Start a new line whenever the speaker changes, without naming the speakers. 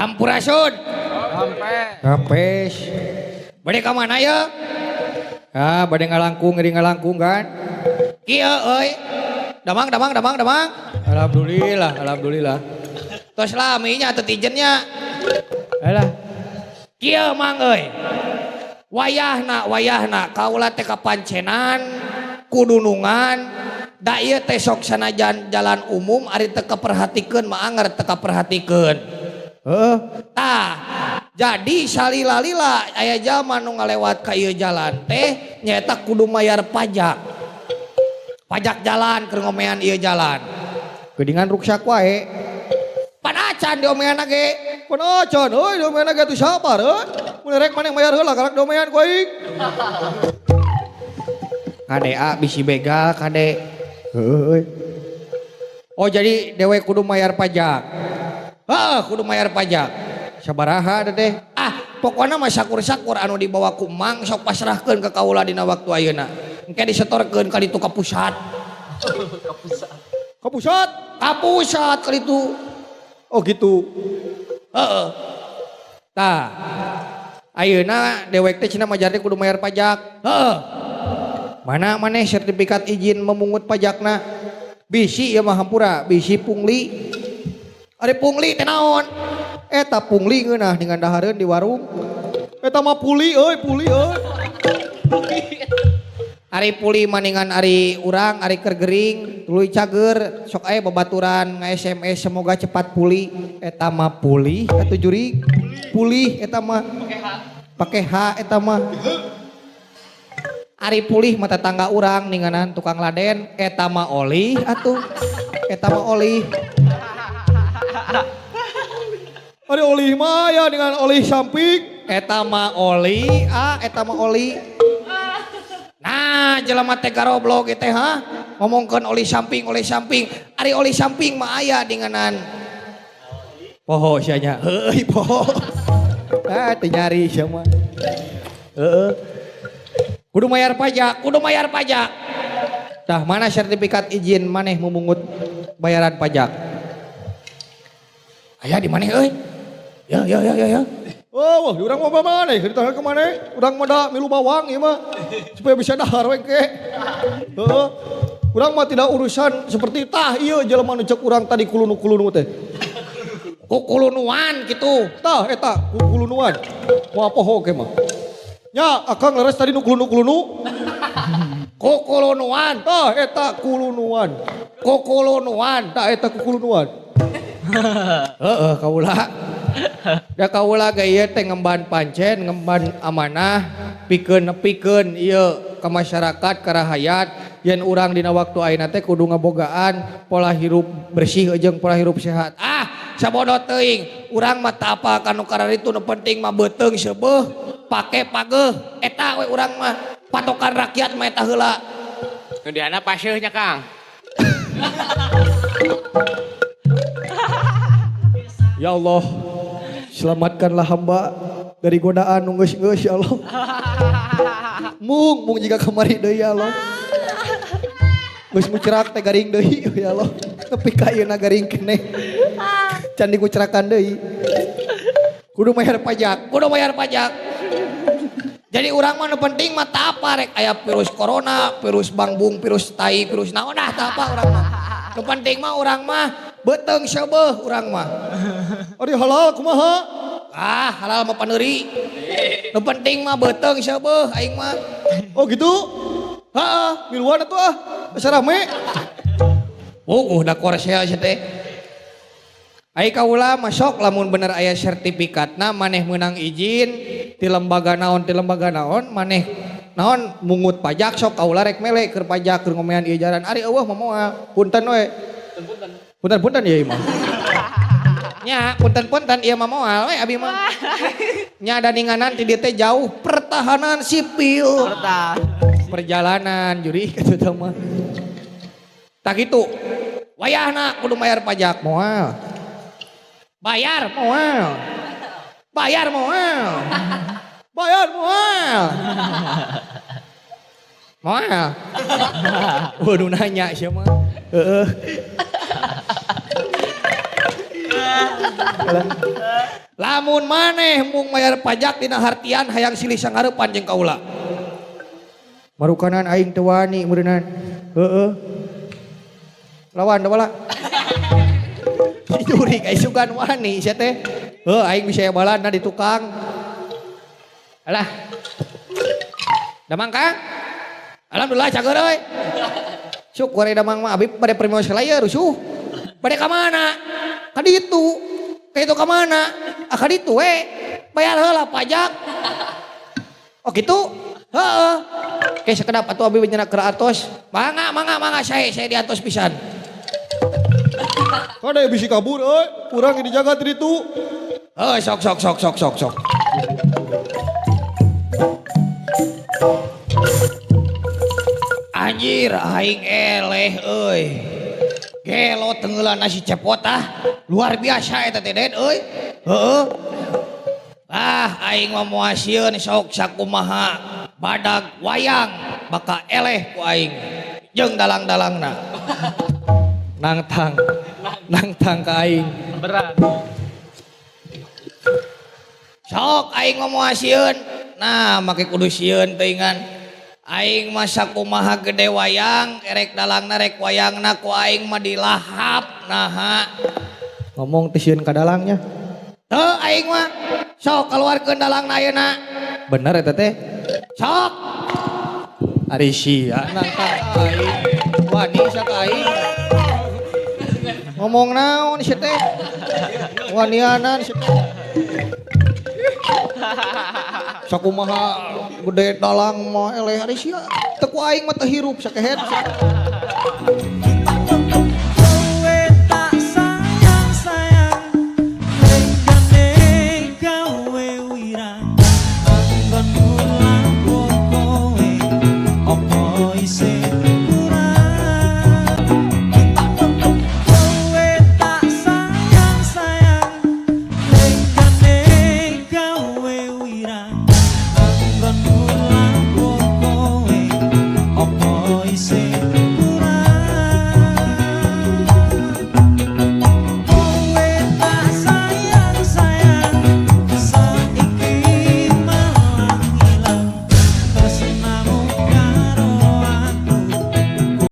Sampurasun. Rampes. Bade ka mana ya? Ah, bade ngalangkung, ngeri ngalangkung kan? Kieu euy. Damang, damang, damang, damang. Alhamdulillah, alhamdulillah. Tos lami nya teu tijennya. Alah. Kieu mang euy. Wayahna, wayahna kaula teh kapancenan, kudunungan, da ieu teh sok sanajan jalan umum ari teu kaperhatikeun mah anger teu kaperhatikeun. Heeh. Tah, jadi salila-lila aya jalma nu ngalewat ka ieu jalan teh nyaeta kudu mayar pajak. Pajak jalan keur ngomean ieu jalan. Geuningan ruksak wae. Pan acan diomean ge. Pan acan euy diomean ge atuh sabar euy. Mun rek maneh mayar heula galak diomean ku aing. Kade A bisi begal kade. Heueuh euy. Oh jadi dewe kudu mayar pajak. Heeh, kudu mayar pajak. Sabaraha teh? Ah, pokokna mah sakur-sakur anu dibawa ku mang sok pasrahkeun ka kaula dina waktu ayeuna. Engke disetorkeun ka ditu ka pusat.
Ka pusat.
Ka pusat? Ka pusat ka ditu. Oh gitu. Heeh. Tah. Ayeuna dewek teh cenah majar teh kudu mayar pajak. Heeh. Mana maneh sertifikat izin memungut pajakna? Bisi ieu mah hampura, bisi pungli. Ari pungli teh naon? Eta pungli ngeunah dengan dahareun di warung. Eta mah puli euy, puli euy. Ari puli maningan ari urang, ari keur gering, tuluy cager, sok aya babaturan nge-SMS semoga cepat pulih. Eta mah pulih atuh jurig. Pulih eta mah. Pake H eta mah. Ari pulih mah tetangga urang ninganan tukang laden, eta mah olih atuh. Eta mah olih. Ari olih mah ya dengan olih samping, eta mah oli, ah eta mah oli. Nah, jelema teh garoblog teh ha, ngomongkeun oli samping, oli samping. Ari oli samping mah aya dinganan. Poho sia nya. Heueuh poho. Ah teu nyari sia mah. Heeh. Kudu mayar pajak, kudu mayar pajak. Tah mana sertifikat izin maneh memungut bayaran pajak? Aya di maneh euy? Ya ya ya ya ya.
Oh, wah, urang mah maneh, ditahan ke maneh? Urang mah da milu bawang ieu mah supaya bisa dahar we engke. Heeh. Urang mah tidak urusan seperti tah ieu jelema nu cek urang tadi kulunu-kulunu teh.
Kukulunuan kitu.
Tah eta kukulunuan. Moal poho ge mah. Nya akang leres tadi nu kulunu-kulunu.
Kukulunuan.
Tah eta kulunuan.
Kukulunuan.
Tah eta kukulunuan.
Heeh kaula. Da kaula ge ieu teh ngemban pancen, ngemban amanah, pikeun nepikeun ieu ka masyarakat, ka rahayat yen urang dina waktu ayeuna teh kudu ngabogaan pola hirup bersih jeung pola hirup sehat. Ah, sabodo teuing, urang mah teu apal ka nu kararitu nu penting mah beuteung seubeuh, pake pageuh, eta we urang mah patokan rakyat mah eta heula.
Nu diana paseuh nya Kang.
Ya Allah, selamatkanlah hamba dari godaan nu geus-geus ya Allah. Mung, mung jiga kamari deui ya Allah. Geus mucerak teh garing deui ya Allah. Nepi ka ayeuna garing keneh. Can dikucerakan deui.
Kudu bayar pajak, kudu bayar pajak. Jadi urang mah nu penting mah teu apa rek aya virus corona, virus bangbung, virus tai, virus naon dah teu apa urang mah. Nu penting mah urang mah beuteung seubeuh urang mah.
Ari halal kumaha?
Ah, halal mah paneuri. Nu penting mah beuteung seubeuh aing mah.
Oh gitu? Heeh, miluan atuh ah. Asa rame.
Puguh da korsel sia teh. Ai kaula mah sok lamun bener aya sertifikatna maneh meunang izin ti lembaga naon ti lembaga naon maneh naon mungut pajak sok kaula rek mele keur pajak keur ngomean ieu jalan ari eueuh mah moal punten we. Punten-punten ieu mah. Nya punten-punten ieu mah moal we abi mah. Nya da ninganan ti dieu teh jauh pertahanan sipil. Perjalanan juri kitu teh mah. Tah kitu. Wayahna kudu bayar pajak moal. Bayar moal. Bayar moal. Bayar moal. Moal. Waduh nanya sia mah. Heeh. Lamun maneh mung mayar pajak dina hartian hayang silih sangareupan jeung kaula.
Marukanan aing teu wani meureunnan. Heeh. Lawan da bala.
Jurig ai sugan wani sia teh. Heuh aing bisa balana di tukang. Alah. Damang Kang. Alhamdulillah cager euy. Syukur damang mah abi bade primosi layer rusuh. Bade ka mana? Ka ditu. Ka itu ka mana? Ah ka ditu we. Bayar heula pajak. Oh gitu? Heeh. Ke sakedap atuh abi nyenak keur atos. Mangga mangga mangga saya diantos pisan.
Kade bisi kabur euy, urang dijaga ti ditu.
Heuh sok sok sok sok sok sok. Anjir aing eleh euy. Gelo tenggelan nasi cepot ah. Luar biasa eta teh Den euy. Heeh. Ah aing mah moal sieun sok sakumaha badag wayang baka eleh ku aing jeung dalang-dalangna. Nangtang. Nangtang ka aing.
Berat.
Sok aing mah moal sieun. Nah make kudu sieun teuingan. Aing mah sakumaha gede wayang, erek dalangna rek wayangna ku aing mah dilahap naha.
Ngomong teh sieun ka dalangnya.
Teu aing mah sok keluarkeun dalangna ayeuna.
Bener eta teh?
Sok.
Ari sia nangtang aing. Wani sia ka aing. Ngomong naon sia teh? Wanianan sia teh. Sakumaha gede dalang mah eleh ari sia. Teu ku aing mah teu hirup sakehet.